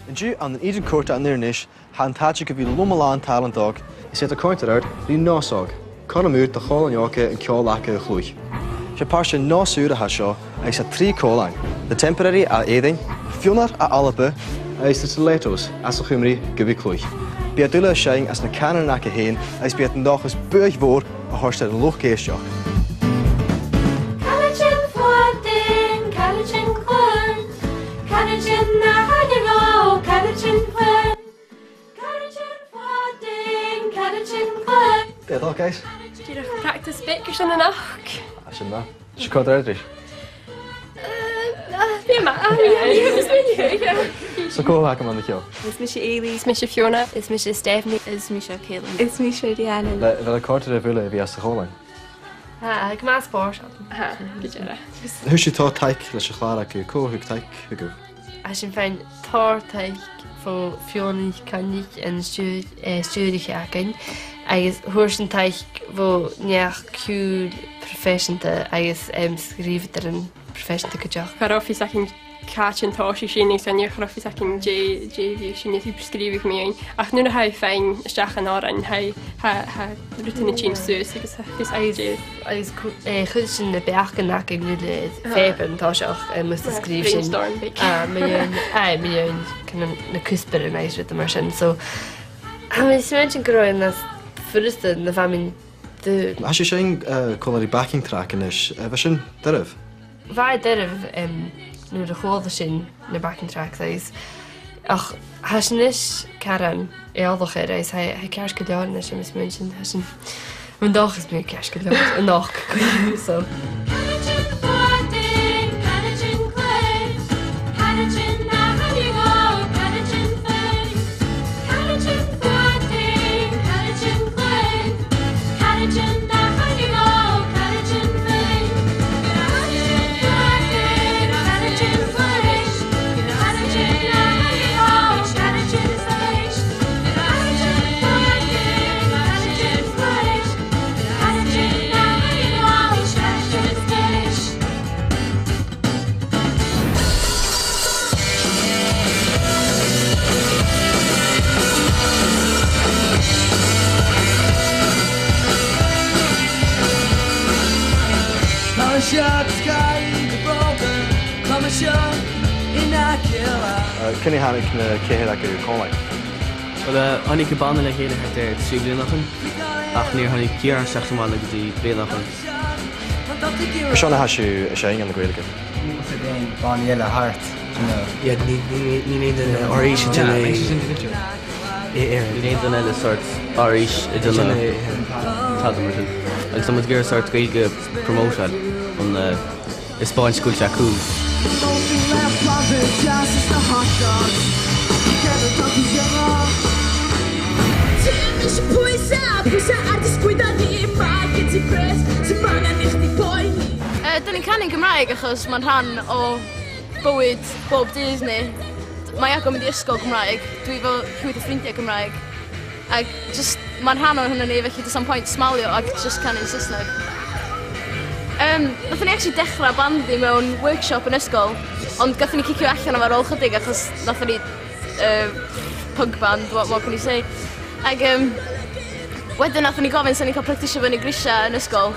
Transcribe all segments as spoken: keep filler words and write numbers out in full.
An-diugh ann an Eden Court ann an Inbhir Nis, tha an t-àite gu bhith loma-làn tàlant òg, is iad a' coimhead air adhart ri nòs òg, cothrom ùr do chòmhlain òga an ceòl aca a chluich. 'S e pàirt den nòs ùr a tha seo, agus tha trì còmhlain, The Temporary à Èirinn, Fionnar à Alba, agus The Stilettos às a' Chuimrigh gu bhith a' cluich. Bidh iad uile a' seinn anns na cànanan aca fhèin, agus bidh iad an dòchas buaidh mhòr a thoirt air an luchd-èisteachd. Càit a bheil an fhuaim, càit a bheil an cluinn, càit a bheil an nàdar ro, càit a bheil an fhuaim, càit a bheil an fhuaim, càit a bheil an cluinn. Dè do, guys? Dìreach practice beag airson a-nochd. Tha sin math. Seo còmhla ris. Eh, eh, bidh e math. Ah, yeah, yeah, yeah, yeah. So, cò th' agam ann an seo? Is mise Eilidh. Is mise Fiona. Is mise Stephanie. Is mise Caitlin. Is mise Rhiannon. A bheil, a bheil e a' còrdadh ribh uile a bhith anns a' chòmhlan? Ah, gu math spòrsail. Aha, gu dearbh. Thuirt sibh tòrr taic leis a' chlàr agaibh. Cò thug taic thugaibh? Tha sinn a' faighinn tòrr taic bho Fiona NicCoinnich, an stiùir-, eh, stiùiriche againn, agus fhuair sinn taic bho neach-ciùil proifeiseanta agus, em, sgrìobhadairean proifeiseanta cuideachd. Cha robh fios againn càit an tòisich sinn, agus an uair sin cha robh fios againn dè, dè bhiodh sinn a' sgrìobhadh mu dheidhinn. Ach nuair a tha thu a' faighinn a-steach an òrain, tha, tha, tha rudan a' tighinn suas agus tha fios againn dè. Agus, agus cu-, eh, chuir sinn na beachdan againn uile air pàipear an toiseach, eh, mus do sgrìobh sinn. Brainstorm beag. Ah, mu dheidhinn, aye, mu dheidhinn, kind of, na cuspairean agus rudan mar sin. So, tha mi a' smaointinn gun robh e nas furasta na bha mi an dùil. Tha sibh a' seinn, eh, còmhla ri backing track a-nis, eh, a bheil sin doirbh? Bha e doirbh, em, nuair a chuala sinn na backing tracks, agus, ach, tha sinn a-nis caran eòlach air, agus tha, tha e ceart gu leòr a-nis, tha mi a' smaointinn, tha sinn, tha mi an dòchas gum bi e ceart gu leòr a-nochd, so. Eh, cuin a thàinig na ceithir agaibh còmhla? Well, eh, thàinig am banda le chèile thart air trì bliadhna o chionn, ach nuair a thàinig Ciarán a-steach sa bhanda gu dtí bliadhna o chionn. Carson a tha sibh a' seinn anns a' Ghaeilge? Bhon a' bhanda eile thart, you know. Yeah, nì, nì, nì, nì, nì, nì, Irish, yeah, Irish. Nì, nì, nì, nì, sort Irish, you know. Tada mar sin. Agus tha muid ag iarraidh sort Gaeilge promote, an, eh, is spáin scoilt acu. Eh, 'dan a' cantainn Gymraeg achos mar tha e ann o bhòrd, bòrd Disney. Mar a gheibh mi an sgoil Gymraeg, dwi fo chud a' fringe Gymraeg. Ach just mar a tha e ann, chan eil mi air a bhith aig some point a' smàladh ach just canainn Sasannag. Em, nathar actually dechrau band ann am workshop an sgoil, ond ghabh mi cic air ais a-rithist a-rèir a' chòmhraidh achos nathar, eh, punk band, what more can you say? Ach, em, wedyn nathar a' gabhail, 's a' cur practice a bh' ann an Greece an sgoil.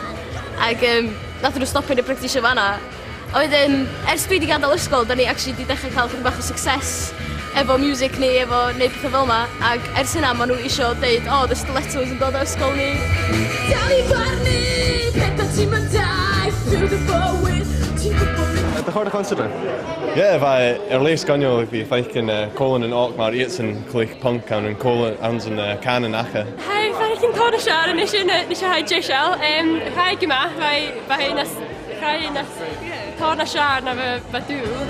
Ach, em, nathar stop a' practice a bh' ann. Wedyn, ers dwi 'di gadail an sgoil, 'dan ni actually 'di dechrau cael chydig bach o success efo music ni, efo neud pethau fel 'ma, ach ers hynna ma' nhw isio deud, "O, the stilettos yn dod o sgoil ni." Eh, dè do chòrd a' choncert? Yeah, bha e air leth sgoinneil a bhith a' faicinn, eh, còmhlain òg mar iadsan a' cluich punk ann an còmhla-, anns an, eh, cànan aca. Tha e a' faireachdainn tòrr nas fheàrr a-nis, eh, nis a tha e deiseil. Em, tha e gu math, bha e, bha e nas Chaidh e nas, tòrr nas fheàrr na bha, bha dùil.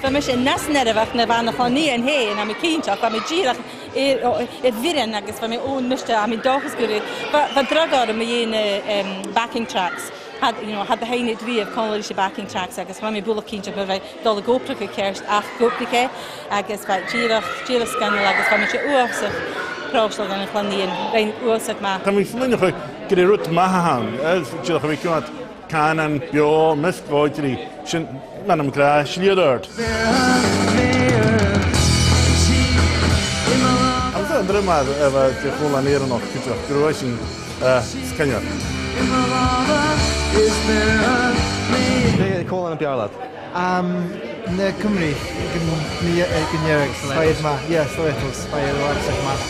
Bha mise nas nearbhach na bha na chlann-nighean fhèin, tha mi cinnteach, bha mi dìreach air, o, air bhioran agus bha mi, o, miste, tha mi an dòchas gur e, bha, bha dragh orm mu dheidhinn, em, backing tracks. Cha do, you know, cha do shaoil mi riamh còmhla ris a' backing tracks agus bha mi buileach cinnteach gun robh mi a' dol a dh'obrachadh ceart ach dh'obraich e agus bha e dìreach, dìreach sgoinneil agus bha mise uabhasach pròiseil dha na chlann-nighean, rinn iad uabhasach math. Tha mi a' smaoineachadh gur e rud math a th' ann, eh, dìreach a bhith a' coimhead Cànan, beò, measg bhòidrigh, sin, mar a bha mi ag ràdh, slighe ort. Agus an drama a bha de chòmhlan Èireannach cuideachd, gu robh sin, eh, sgoinneil. Dè còmhlan a b' fheàrr leat? Am, na Cuimrigh, gun, na, eh, gun deireadh, Stilettos. Bha iad math, yeah, Stilettos, bha iad uabhasach math.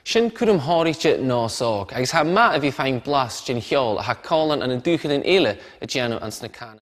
Sin cùram shònraichte Nòs Òg, agus tha e math a bhith a' faighinn blas den cheòl a tha còmhlan ann an dùthchannan eile a' dèanamh anns na cànain.